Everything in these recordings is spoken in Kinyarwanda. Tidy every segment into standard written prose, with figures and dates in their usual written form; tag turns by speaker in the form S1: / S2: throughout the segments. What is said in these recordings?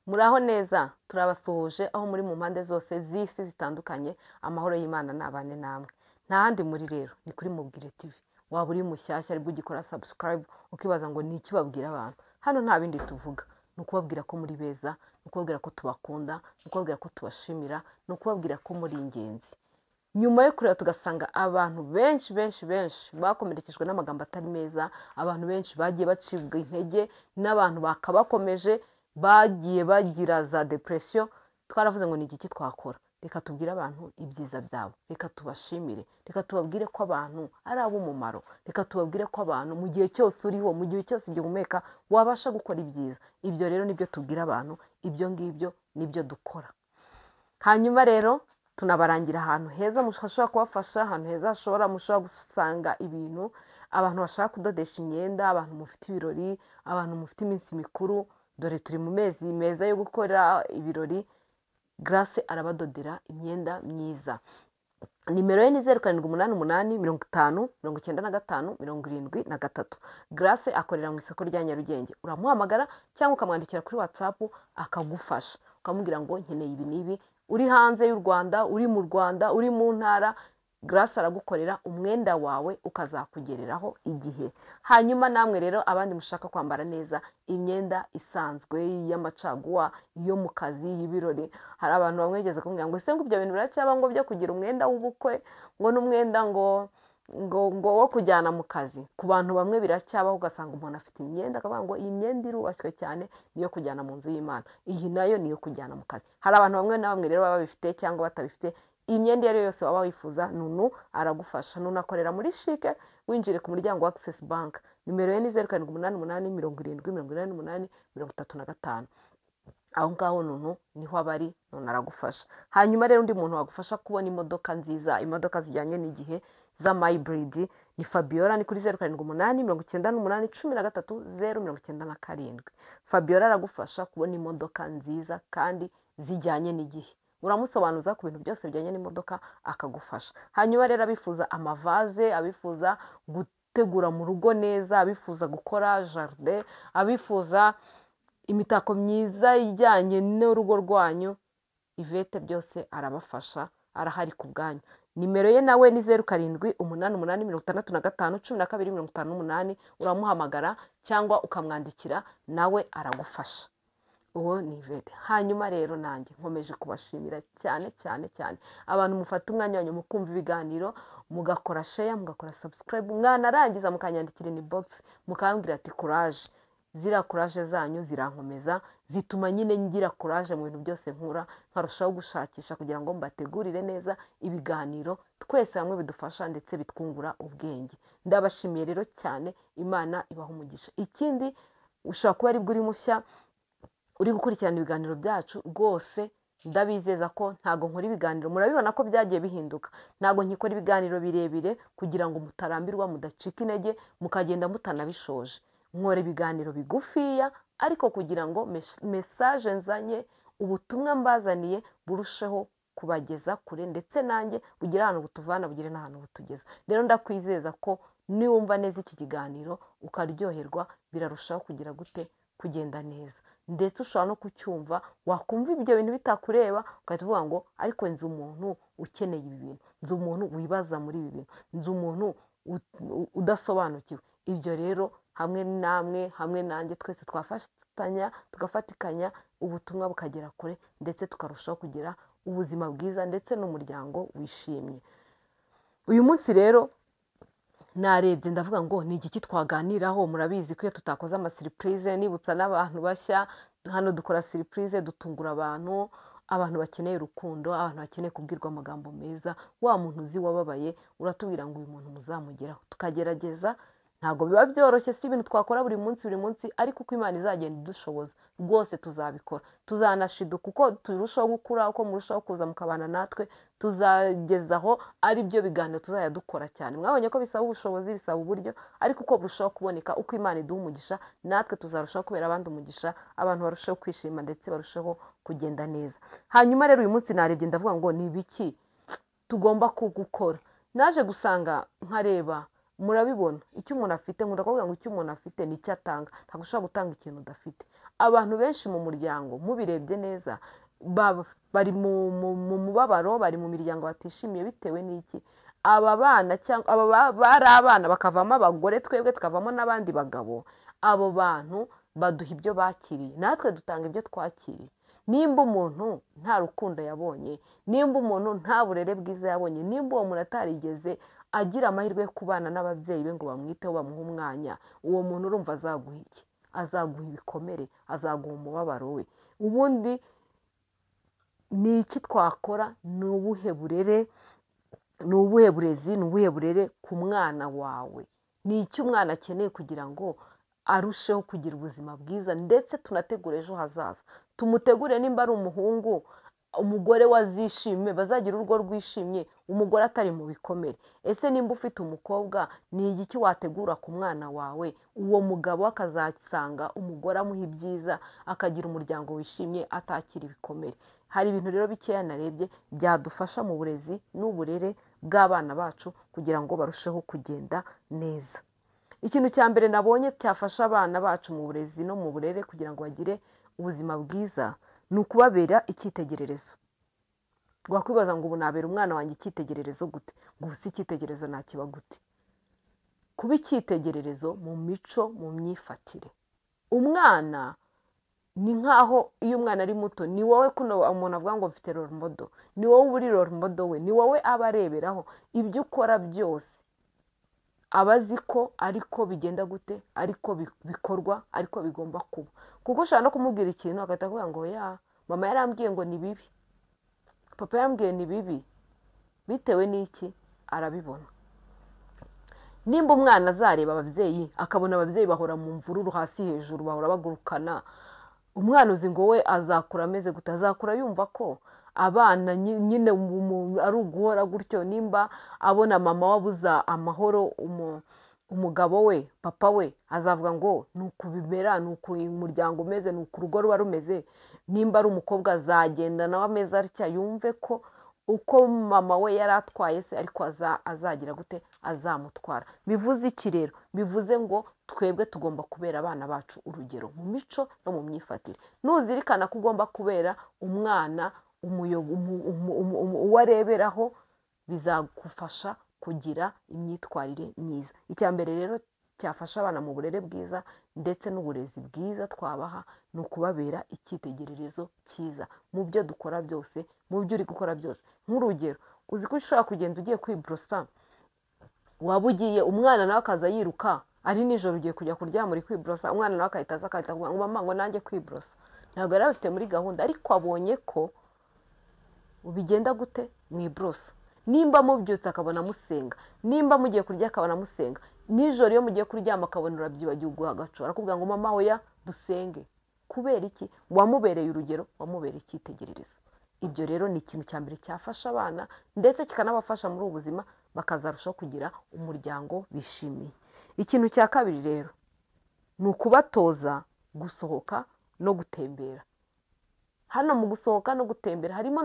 S1: Muraho neza, turabasuhuje aho muri mu mpande zose z'isi zitandukanye. Amahoro y'Imana nabane namwe. Nta handi muri rero, ni kuri Mubwire TV. Waba uri mushyashya aribwo ugikora subscribe, ukibaza ngo ni iki babwira abantu. Hano nta bindi tuvuga, ni ukubabwira ko muri beza, ni ukubabwira ko tubakunda, ni ukubabwira ko tubashimira, ni ukubabwira ko muri ingenzi. Nyuma yo kureba tugasanga abantu benshi benshi benshi bakomerekejwe n'amagambo atari meza, abantu benshi bagiye bacibwa intege n'abantu bakabakomeje, bagiye bagira za depression. Twaravuze ngo ni igiki twakora? Reka tubwire abantu ibyiza byabo, reka tubashimire, reka tubabwire ko abantu ari ab'umumaro, reka tubabwire ko abantu mu gihe cyose uriho, mu gihe cyose ugihumeka, wabasha gukora ibyiza. Ibyo rero nibyo tubwira abantu, ibyo ngibyo nibyo dukora. Hanyuma rero tunabarangira ahantu heza hashobora kubafasha, ahantu heza mushobora gusanga ibintu, abantu bashaka kudodesha imyenda, abantu mufite ibirori, abantu mufite iminsi mikuru. Dore turi mu mezi meza yo gukora ibirori. Grace arabadodera imyenda myiza. Nimero ye ni 0788 50 95 73. Grace akorera mu isoko rya Nyarugenge. Uramuhamagara cyangwa ukamwandikira kuri WhatsApp akagufasha, ukamubwira ngo nkeneye ibi n'ibi. Uri hanze y'u Rwanda, uri mu Rwanda, uri mu ntara, Grace aragukorera umwenda wawe ukazakugereraho igihe. Hanyuma namwe rero abandi mushaka kwambara neza imyenda isanzwe y'amacaguwa, yo mu kazi, y'ibirori. Hari abantu bamwe bigeze kumbwira ngo ese ngo ibyo bintu biracyaba, ngo byo kugira umwenda w'ubukwe, ngo n'umwenda ngo ngo ngo wo kujyana mu kazi. Ku bantu bamwe biracyabaho, ugasanga umuntu afite imyenda akavuga ngo iyi myenda irubashywe cyane, niyo kujyana mu nzu y'Imana, iyi nayo niyo kujyana mu kazi. Hari abantu bamwe na bamwe rero baba babifite cyangwa batabifite. Imyenda iyo ari yo yose waba wifuza, Nunu aragufasha. Nunu akorera muri CHIC, winjire ku muryango wa Access Bank. Nimero ye ni 0788 70 88 35. Aho ngaho Nunu niho aba ari, Nunu aragufasha. Hanyuma rero undi muntu wagufasha kubona imodoka nziza, imodoka zijyanye n'igihe z'ama hybrid, ni Fabiola, ni kuri 078 98 13 097. Fabiola aragufasha kubona imodoka nziza kandi zijyanye n'igihe. Uramusobanuza ku bintu byose bijyanye n'imodoka akagufasha. Hanyuma rero abifuza amavaze, abifuza gutegura mu rugo neza, abifuza gukora jardin, abifuza imitako myiza ijyanye n'urugo rwanyu, Yvette byose arabafasha, arahari ku bwanyu. Nimero ye nawe ni 0788 65 12 58. Uramuhamagara cyangwa ukamwandikira, nawe aragufasha. Uwo ni Yvette. Hanyuma rero nanjye nkomeje kubashimira cyane cyane cyane abantu mufata umwanya wanyu mukumva ibiganiro, mugakora share, mugakora subscribe, mwanarangiza mukanyandikira inbox mukambwira ati courage. Ziriya courage zanyu zirankomeza, zituma nyine ngira courage mu bintu byose nkura, nkarushaho gushakisha kugira ngo mbategurire neza ibiganiro twese hamwe bidufasha ndetse bitwungura ubwenge. Ndabashimiye rero cyane, Imana ibaha umugisha. Ikindi, ushobora kuba aribwo uri mushya uri gukurikirana ibiganiro byacu, rwose ndabizeza ko ntago nkora ibiganiro, murabibona ko byagiye bihinduka, ntago nkikora ibiganiro birebire kugira ngo mutarambirwa, mudacika intege, mukagenda mutanabishoje. Nkora ibiganiro bigufiya ariko kugira ngo message nzanye, ubutumwa mbazaniye burusheho kubageza kure, ndetse nanjye bugire ahantu butuvana, bugire n'ahantu butugeza. Rero ndakwizeza ko niwumva neza iki kiganiro ukaryoherwa, birarushaho kugira gute kugenda neza. Ndetse ushobora no kucyumva, wakumva ibyo bintu bitakureba ugahita uvuga ngo ariko nzi umuntu ukeneye ibi bintu, nzi umuntu wibaza muri ibi bintu, nzi umuntu udasobanukiwe. Ibyo rero hamwe namwe, hamwe nanjye, twese twafatanya tugafatikanya, ubutumwa bukagera kure, ndetse tukarushaho kugira ubuzima bwiza ndetse n'umuryango wishimye. Uyu munsi rero narebye ndavuga ngo ni igiki twaganiraho. Murabizi ko iyo tutakoze amasurprise, nibutsa n'abantu bashya, hano dukora surprise, dutungura abantu, abantu bakeneye urukundo, abantu bakeneye kubwirwa amagambo meza. Wa muntu uzi wababaye, uratubwira ngo uyu muntu muzamugeraho, tukagerageza. Ntabwo biba byoroshye, si ibintu twakora buri munsi buri munsi, ariko uko Imana izagenda idushoboza rwose tuzabikora. Tuzanashiduka uko turushaho gukura, uko murushaho kuza mukabana natwe, tuzagezaho ari byo biganiro tuzajya dukora cyane. Mwabonye ko bisaba ubushobozi, bisaba uburyo, ariko uko burushaho kuboneka, uko Imana iduha umugisha, natwe tuzarushaho kubera abandi umugisha, abantu barushaho kwishima ndetse barushaho kugenda neza. Hanyuma rero uyu munsi narebye ndavuga ngo ni ibiki tugomba gukora. Naje gusanga nkareba, murabibona icyo umuntu afite, nkunda kuvuga ngo icyo umuntu afite ni icyo atanga. Ntabwo ushobora gutanga ikintu udafite. Abantu benshi mu muryango mubirebye neza bari mu mubabaro, bari mu miryango batishimiye bitewe n'iki? Aba bana cyangwa aba bari abana bakavamo abagore, twebwe tukavamo n'abandi bagabo. Abo bantu baduha ibyo bakiriye, natwe dutanga ibyo twakiriye. Nimba umuntu nta rukundo yabonye, nimba umuntu nta burere bwiza yabonye, nimba uwo muntu atarigeze agira amahirwe yo kubana n'ababyeyi be ngo bamwiteho bamuhe umwanya, uwo muntu urumva azaguha iki? Azaguha ibikomere, azaguha umubabaro we. Ubundi ni iki twakora? Ni ubuhe burere, ni ubuhe burezi, ni ubuhe burere ku mwana wawe? Ni iki umwana akeneye kugira ngo arusheho kugira ubuzima bwiza, ndetse tunategure ejo hazaza. Tumutegure nimba ari umuhungu, umugore wazishime, bazagira urugo rwishimye, umugore atari mu bikomere. Ese nimba ufite umukobwa, ni igiki wategura ku mwana wawe, uwo mugabo akazasanga umugore amuha ibyiza, akagira umuryango wishimye, atakira ibikomere? Hari ibintu rero bikeya narebye byadufasha mu burezi n'uburere bw'abana bacu kugira ngo barusheho kugenda neza. Ikintu cya mbere nabonye cyafasha abana bacu mu burezi no mu burere kugira ngo bagire ubuzima bwiza ni ukubabera icyitegererezo. Wakwibaza ngo ubu nabera umwana wanjye icyitegererezo gute? Ngo ubu si icyitegererezo nakiba gute? Kuba icyitegererezo mu mico, mu myifatire. Umwana ni nkaho iyo umwana ari muto, ni wowe kuno umuntu avuga ngo mfite role model, ni wowe uri role model we, ni wowe aba areberaho ibyo ukora byose. Aba azi ko ariko bigenda gute, ariko bikorwa, ariko bigomba kuba. Kuko ushobora no kumubwira ikintu agahita avuga ngo ya mama yarambwiye ngo ni bibi, papa yarambwiye ni bibi, bitewe n'iki? Arabibona. Nimba umwana azareba ababyeyi akabona ababyeyi bahora mu mvururu hasi hejuru, bahora bagurukana, umwana uzi ngo we azakura ameze gute? Azakura yumva ko abana nyine ari uguhora gutyo. Nimba abona mama wabuza amahoro umugabo we, papa we, azavuga ngo ni uku bimera, ni uku umuryango umeze, ni uku urugo ruba rumeze. Nimba ari umukobwa azagenda nawe ameze atya, yumve ko uko mama we yari atwaye se ariko azagira gute, azamutwara. Bivuze iki rero? Bivuze ngo twebwe tugomba kubera abana bacu urugero mu mico no mu myifatire. Nuzirikana ko ugomba kubera umwana uwo areberaho, bizagufasha kugira imyitwarire myiza. Icya mbere rero cyafasha abana mu burere bwiza ndetse n'uburezi bwiza twabaha ni ukubabera icyitegererezo cyiza mu byo dukora byose, mu byo uri gukora byose. Nk'urugero, uzi ko ushobora kugenda ugiye kwiborosa, waba ugiye umwana nawe akaza yiruka, ari nijoro ugiye kujya kuryama uri kwiborosa, umwana nawe akahita aza akahita avuga ngo mama ngo nanjye kwiborosa. Ntabwo yari abifite muri gahunda, ariko abonye ko bigenda gute mwiborosa. Nimba mubyutse akabona musenga, nimba mugiye kurya akabona musenga, nijoro iyo mugiye kuryama akabona urabyibagiwe uguha agacu, arakubwira ngo mama oya dusenge. Kubera iki? Wamubereye urugero, wamubereye icyitegererezo. Ibyo rero ni ikintu cya mbere cyafasha abana ndetse kikanabafasha muri ubu buzima, bakazarushaho kugira umuryango bishimiye. Ikintu cya kabiri rero ni ukubatoza gusohoka no gutembera. Hano mu gusohoka no gutembera harimo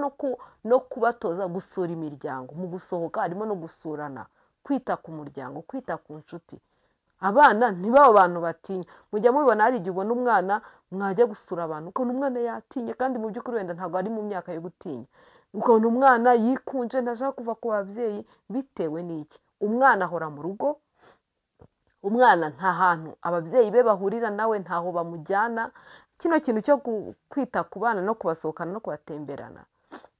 S1: no kubatoza gusura imiryango. Mu gusohoka harimo no gusurana, kwita ku muryango, kwita ku nshuti. Abana ntibaba abantu batinya. Mujya mubibona, hari igihe ubona umwana mwajya gusura abantu ukabona umwana yatinye, kandi mu by'ukuri wenda ntabwo ari mu myaka yo gutinya. Ukabona umwana yikunje, ntashaka kuva ku babyeyi. Bitewe n'iki? Umwana ahora mu rugo, umwana nta hantu ababyeyi be bahurira nawe, ntaho bamujyana. Kino kintu cyo kwita ku bana no kubasohokana no kubatemberana,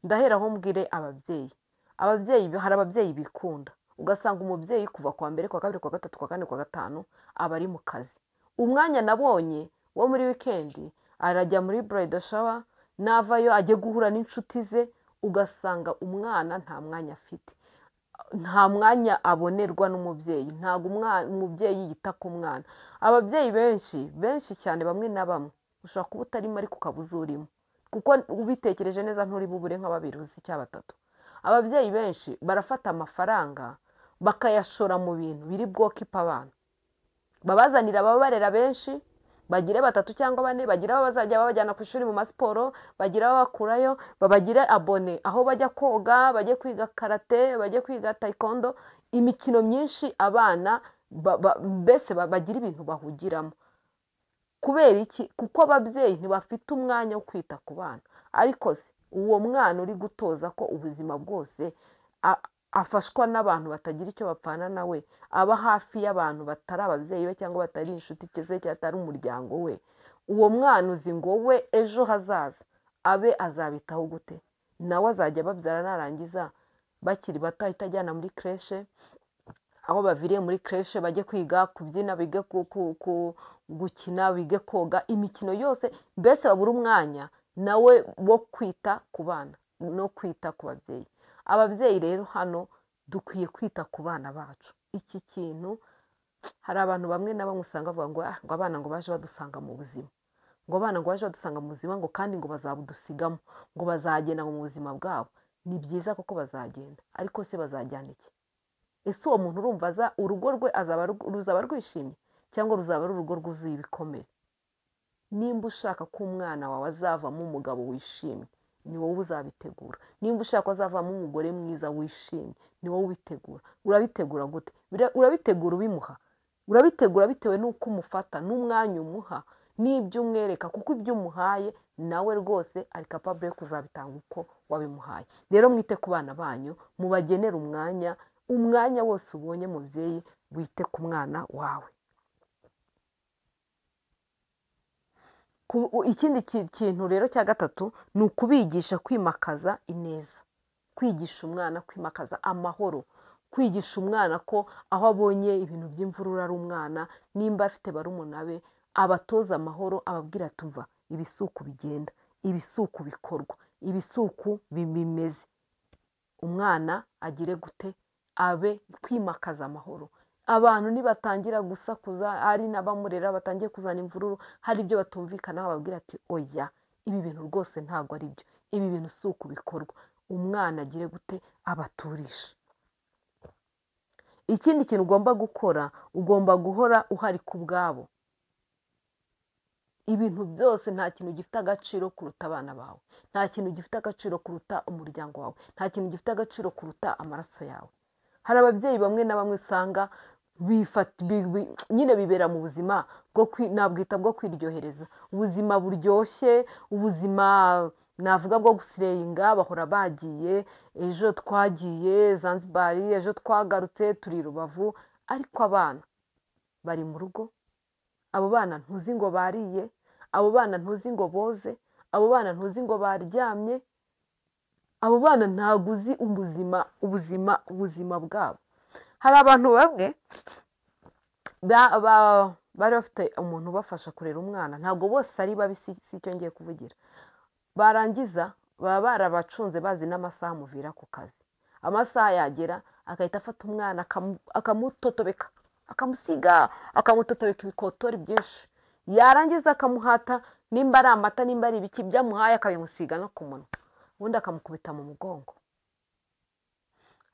S1: ndahera aho mbwire ababyeyi. Ababyeyi, hari ababyeyi bikunda, ugasanga umubyeyi kuva kuwa mbere, kuwa kabiri, kuwa gatatu, kuwa kane, kuwa gatanu aba ari mu kazi. Umwanya nabonye wo muri wikendi arajya muri bridal shower, navayo ajye guhura n'inshuti ze, ugasanga umwana nta mwanya afite, nta mwanya abonerwa n'umubyeyi, ntabwo umubyeyi yita ku mwana. Ababyeyi benshi benshi cyane, bamwe na bamwe, ushobora kuba utarimo ariko ukaba uzi urimo, kuko ubitekereje neza nturi bubure nka babiri uzi cyangwa batatu. Ababyeyi benshi barafata amafaranga bakayashora mu bintu biri bwokipa abana, babazanira ababarera benshi, bagire batatu cyangwa bane, bagire abo bazajya babajyana ku ishuri mu masiporo, bagire ababakurayo, babagire abone aho bajya koga, bajye kwiga karate, bajye kwiga taekwondo, imikino myinshi abana mbese bagira ibintu bahugiramo. Kubera iki? Kuko ababyeyi ntibafite umwanya wo kwita ku bana. Ariko se uwo mwana uri gutoza ko ubuzima bwose afashwa n'abantu batagira icyo bapfana nawe, aba hafi y'abantu batari ababyeyi be cyangwa batari inshuti ze cyangwa atari umuryango we, uwo mwana uzi ngo we ejo hazaza abe azabitaho gute? Nawe azajya ababyara narangiza bakiri bato ahita ajyana muri crèche, aho baviriye muri crèche bajye kwiga kubyina, bige gukina, bige koga, imikino yose, mbese babura umwanya nawe wo kwita ku bana no kwita ku babyeyi. Ababyeyi rero hano dukwiye kwita ku bana bacu. Iki kintu hari abantu bamwe na bamwe usanga bavuga ngo ngo abana ngo baje badusanga mu buzima, ngo abana ngo baje badusanga mu buzima, ngo kandi ngo bazabudusigamo, ngo bazagenda mu buzima bwabo. Ni byiza koko bazagenda, ariko se bazajyana iki? Ese uwo muntu urumva aza urugo rwe ruzaba rwishimye cyangwa ruzaba ari urugo rwuzuye ibikomere? Nimba ushaka ko umwana wawe azavamo umugabo wishimye, ni wowe uzabitegura. Nimba ushaka ko azavamo umugore mwiza wishimye, ni wowe ubitegura. Urabitegura gute? Urabitegura ubimuha, urabitegura bitewe n'uko umufata n'umwanya umuha n'ibyo umwereka, kuko ibyo umuhaye nawe rwose ari capable yo kuzabitanga uko wabimuhaye. Rero mwite ku bana banyu, mubagenere umwanya, umwanya wose ubonye mubyeyi wite ku mwana wawe. Ikindi kintu rero cya gatatu ni ukubigisha kwimakaza ineza, kwigisha umwana kwimakaza amahoro, kwigisha umwana ko aho abonye ibintu by'imvururu ari umwana, nimba afite barumuna be abatoza amahoro, ababwira tuva ibisuku bigenda, ibisuku bikorwa, ibisuku bimeze. Umwana agire gute? Abe kwimakaza amahoro. Abantu nibatangira gusakuza, ari n'abamurera batangiye kuzana imvururu, hari ibyo batumvikanaho, ababwira ati oya, ibi bintu rwose ntabwo ari byo, ibi bintu si uku bikorwa. Umwana agire gute? Abaturisha. Ikindi kintu ugomba gukora, ugomba guhora uhari ku bwabo. Ibintu byose, nta kintu gifite agaciro kuruta abana bawe, nta kintu gifite agaciro kuruta umuryango wawe, nta kintu gifite agaciro kuruta amaraso yawe. Hari ababyeyi bamwe na bamwe usanga nyine bibera mu buzima bwo nabwita bwo kwiryohereza, ubuzima buryoshye, ubuzima navuga bwo gusireyinga, bahora bagiye, ejo twagiye Zanzibar, ejo twagarutse turi Rubavu, ariko abana bari mu rugo. Abo bana ntuzi ngo bariye, abo bana ntuzi ngo boze, abo bana ntuzi ngo baryamye, abo bana ntabwo uzi ubuzima ubuzima ubuzima bwabo. Hari abantu bamwe bari bafite umuntu ubafasha kurera umwana, ntabwo bose ari babi, si icyo ngiye kuvugira. Barangiza baba barabacunze bazi n'amasaha amuvira ku kazi, amasaha yagera agahita afata umwana akamutotobeka, akamusiga, akamutotobeka ibikotori byinshi, yarangiza akamuhata nimba ari amata nimba ari ibiki byamuhaye akabimusiga no ku munwa, ubundi akamukubita mu mugongo,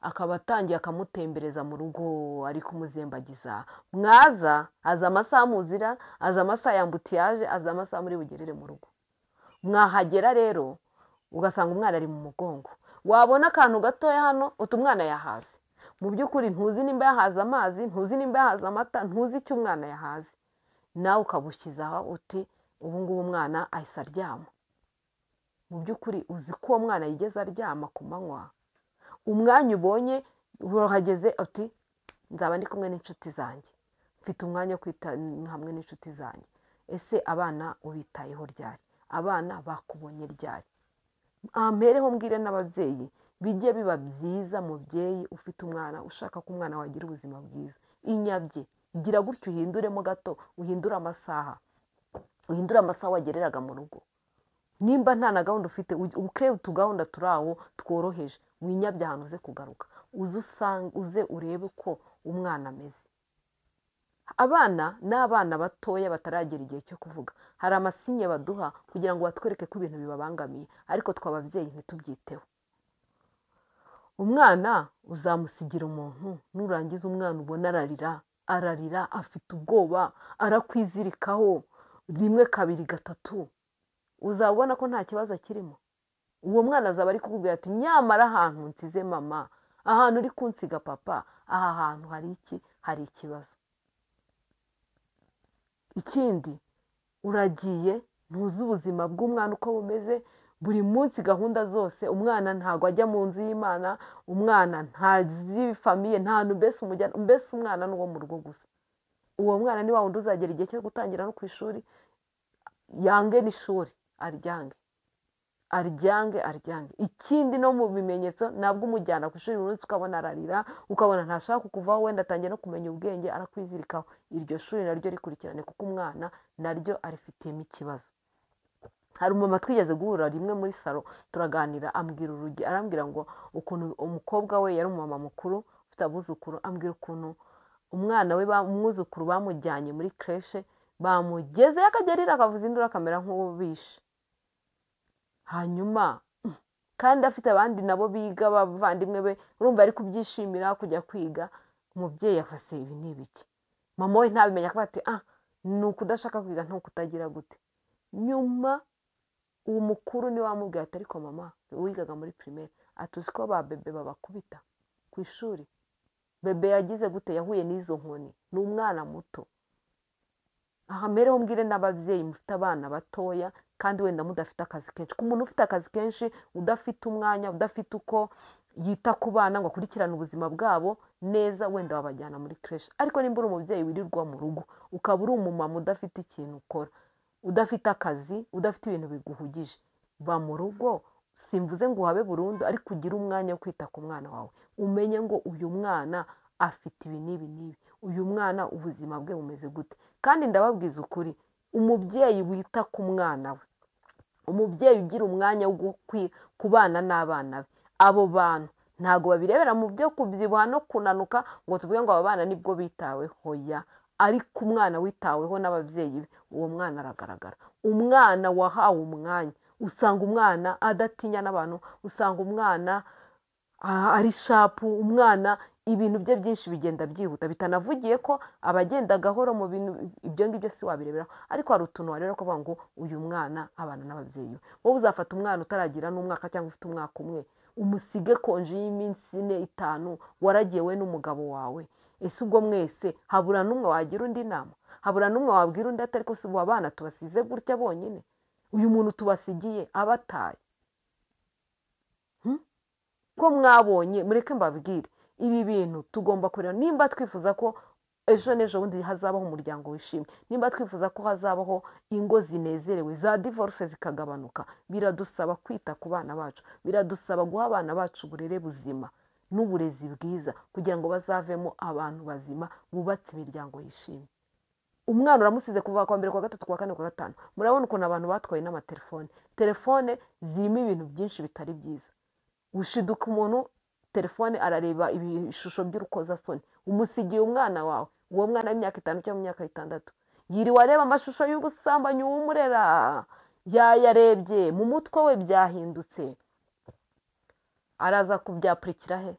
S1: akaba atangiye akamutembereza mu rugo ari kumuzembagiza. Mwaza aza amasaha muzira, aza amasaha yambutiyaje, aza amasaha muri bugerere mu rugo. Mwahagera rero ugasanga umwana ari mu mugongo, wabona akantu gatoya hano uti umwana yahaze. Mu by'ukuri ntuzi nimba yahaze amazi, ntuzi nimba yahaze amata, ntuzi icyo umwana yahaze, nawe ukabushyize aho uti ubu ngubu umwana ahise aryama. Mu by'ukuri uzi ko uwo mwana yigeze aryama ku manywa? Umwanya ubonye urahageze uti nzaba ndi kumwe n'inshuti zanjye, mfite umwanya wo kwita hamwe n'inshuti zanjye. Ese abana ubitayeho ryari? Abana bakubonye ryari? Ampereho mbwire n'ababyeyi, bijye biba byiza mubyeyi ufite umwana ushaka ko umwana wagira ubuzima bwiza, inyabye gira gutyo, uhinduremo gato, uhindure amasaha, uhindure amasaha wagereraga mu rugo. Nimba nta na gahunda ufite, ukore utugahunda turi aho tworoheje, winyabye ahantu uze kugaruka, uze urebe ko umwana ameze. Abana ni abana batoya bataragera igihe cyo kuvuga, hari amasinye baduha kugira ngo batwereke ko ibintu bibabangamiye, ariko twe ababyeyi ntitubyiteho. Umwana uzamusigira umuntu, nurangiza umwana ubona ararira, ararira afite ubwoba, arakwizirikaho rimwe kabiri gatatu, uzabona ko nta kibazo kirimo. Uwo mwana azaba ari kukubwira ati nyamara ahantu nsize mama, ahantu uri kunsiga papa, aha hantu hari iki, hari ikibazo. Ikindi Uragiye, ntuzi ubuzima bw'umwana uko bumeze, buri munsi gahunda zose, umwana ntabwo ajya mu nzu y'Imana, umwana ntazi famille, nta hantu mbese umujyana, mbese umwana ni uwo mu rugo gusa. Uwo mwana ni wa wundi uzagera igihe cyo gutangira no ku ishuri, yange n'ishuri, aryange. Aryange, aryange. Ikindi no mu bimenyetso, nabwo umujyana ku ishuri buri munsi ukabona ararira, ukabona ntashaka kukuvaho, wenda atangiye no kumenya ubwenge, arakwizirikaho. Iryo shuri naryo rikurikirane kuko umwana naryo arifitiyemo ikibazo. Hari umumama twigeze guhura rimwe muri salo turaganira, ambwira urugi, arambwira ngo ukuntu umukobwa we yari umumama mukuru ufite abuzukuru, ambwira ukuntu umwana we umwuzukuru bamujyanye muri crèche, bamugezeyo akajya arira akavuza induru akamera nk'uwo bishe. Hanyuma kandi afite abandi nabo biga bavandimwe be, urumva ari kubyishimira kujya kwiga, umubyeyi afase ibi ni ibiki? Mama we ntabimenya, akavuga ati ni ukudashaka kwiga, ni ukutagira gute. Nyuma uwo mukuru niwe wamubwiye ati ariko mama wigaga muri primaire, ati uzi ko ba bebe babakubita ku ishuri? Bebe yagize gute? Yahuye n'izo nkoni, ni umwana muto. Aha mereho mbwire n'ababyeyi mufite abana batoya kandi wenda mudafite akazi kenshi. Ku muntu ufite akazi kenshi, udafite umwanya, udafite uko yita ku bana ngo akurikirane ubuzima bwabo neza, wenda wabajyana muri crèche. Ariko nimba uri umubyeyi wirirwa mu rugo, ukaba uri umumama udafite ikintu ukora, udafite akazi, udafite ibintu biguhugije, ba mu rugo. Simvuze ngo uhabe burundu, ariko ugire umwanya wo kwita ku mwana wawe, umenye ngo uyu mwana afite ibi n'ibi n'ibi, uyu mwana ubuzima bwe bumeze gute. Kandi ndababwiza ukuri, umubyeyi wita ku mwana we, umubyeyi ugira umwanya wo kubana n'abana be, abo bantu ntabwo babirebera mu byo kubyibuha no kunanuka ngo tuvuge ngo aba bana nibwo bitaweho, hoya. Ariko umwana witaweho n'ababyeyi be, uwo mwana aragaragara. Umwana wahawe umwanya, usanga umwana adatinya n'abantu, usanga umwana ari shapu, umwana ibintu bye byinshi bigenda byihuta, bitanavugiye ko abagenda gahoro mu bintu ibyo ngibyo si wabireberaho. Ariko hari utuntu wareba kuvuga ngo uyu mwana abana n'ababyeyi be. Wowe uzafata umwana utaragira n'umwaka cyangwa ufite umwaka umwe, umusige konji y'iminsi 4, 5, waragiye we n'umugabo wawe. Ese ubwo mwese habura n'umwe wagira undi inama? Habura n'umwe wabwira undi ati ariko si ubu abana tubasize gutya bonyine? Uyu muntu tubasigiye abataye. Ko mwabonye, mureke mbabwire, ibi bintu tugomba kureba nimba twifuza ko ejo n'ejo bundi hazabaho umuryango wishimye, nimba twifuza ko hazabaho ingo zinezerewe, za divorce zikagabanuka, biradusaba kwita ku bana bacu, biradusaba guha abana bacu uburere buzima n'uburezi bwiza kugira ngo bazavemo abantu bazima bubatse imiryango yishimye. Umwana uramusize kuva kwa mbere, kwa gatatu, kwa kane, kwa gatanu. Murabona ukuntu abantu batwaye n'amatelefone. Telefone zirimo ibintu byinshi bitari byiza. Ushiduka umuntu telefone arareba ibishusho by'urukozasoni, umusigiye umwana wawe, uwo mwana w'imyaka 5 cyangwa imyaka 6, yiriwe areba amashusho y'ubusambanyi w'umurera, yayarebye mu mutwe we byahindutse, araza kubyapurikira he?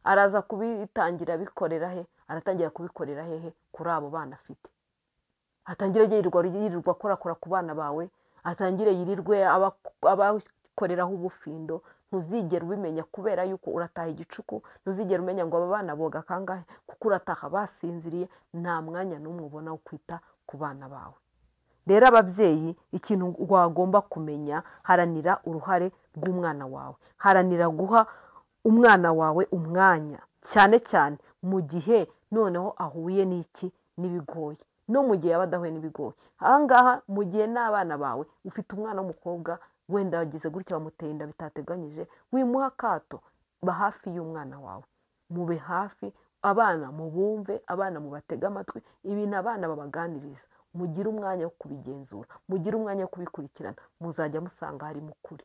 S1: Araza kubitangira bikorera he? Aratangira kubikorera hehe kuri abo bana afite? Atangire yirirwa akorakora ku bana bawe, atangire yirirwe abakoreraho ubufindo. Ntuzigera ubimenya kubera yuko urataha igicuku, ntuzigera umenya ngo aba bana boga kangahe, kuko urataha basinziriye, nta mwanya n'umwe ubona wo kwita ku bana bawe. Rero ababyeyi, ikintu wagomba kumenya, haranira uruhare rw'umwana wawe, haranira guha umwana wawe umwanya, cyane cyane mu gihe noneho ahuye n'iki n'ibigoye, no mu gihe yaba adahuye n'ibigoye. Aha ngaha mu gihe n'abana bawe, ufite umwana w'umukobwa wenda yagize gutya bamuteye inda bitateganyije, wimuha akato, ba hafi y'umwana wawe, mube hafi abana, mubumve abana, mubatege amatwi, ibintu abana babaganiriza, mugire umwanya wo kubigenzura, mugire umwanya wo kubikurikirana, muzajya musanga harimo ukuri.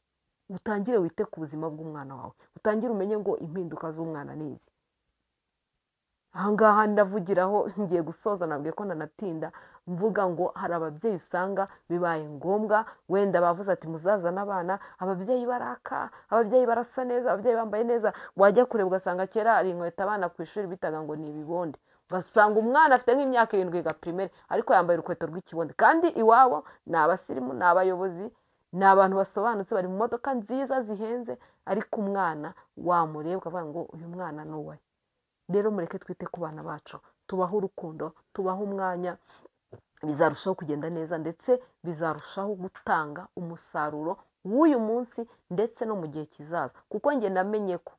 S1: Utangire wite ku buzima bw'umwana wawe, utangire umenye ngo impinduka z'umwana ni izi. Aha ngaha ndavugiraho, ngiye gusoza, nabwiye ko nanatinda, mvuga ngo hari ababyeyi usanga bibaye ngombwa, wenda bavuze ati muzazane abana, ababyeyi baraka, ababyeyi barasa neza, ababyeyi bambaye neza, wajya kureba ugasanga kera hari inkweto abana ku ishuri bitaga ngo ni ibibonde, ugasanga umwana afite nk'imyaka 7 yiga primaire ariko yambaye urukweto rw'ikibonde, kandi iwabo ni abasirimu, ni abayobozi, ni abantu basobanutse, bari mu modoka nziza zihenze, ariko umwana wamureba ukavuga ngo uyu mwana ni uwahe. Rero mureke twite ku bana bacu, tubahe urukundo, tubahe umwanya, Bizarushaho kugenda neza, ndetse bizarushaho gutanga umusaruro w'uyu munsi ndetse no mu gihe kizaza, kuko njye namenye ko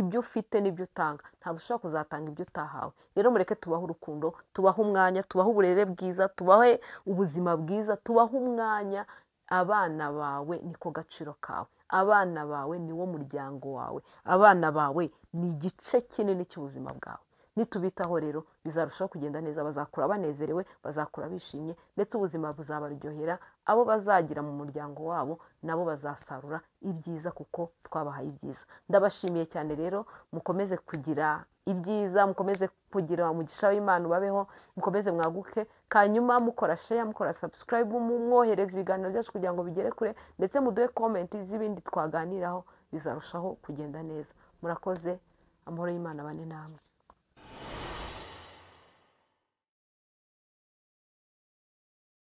S1: ibyo ufite n'ibyo utanga, ntabwo ushobora kuzatanga ibyo utahawe. Rero mureke tubahe urukundo, tubahe umwanya, tubahe uburere bwiza, tubahe ubuzima bwiza, tubahe umwanya. Abana bawe niko gaciro kawe, abana bawe niwo muryango wawe, abana bawe ni igice kinini cy'ubuzima bwawe. Nitubitaho rero bizarushaho kugenda neza, bazakura banezerewe, bazakura bishimye, ndetse ubuzima buzabaryohera. Abo bazagira mu muryango wabo nabo bazasarura ibyiza, kuko twabahaye ibyiza. Ndabashimiye cyane rero, mukomeze kugira ibyiza, mukomeze kugira umugisha w'Imana ubabeho, mukomeze mwaguke. Hanyuma mukora share, mukora subscribe, mwohereza ibiganiro byacu kugira ngo bigere kure, ndetse muduhe comment z'ibindi twaganiraho, bizarushaho kugenda neza. Murakoze, amahoro y'Imana abane namwe.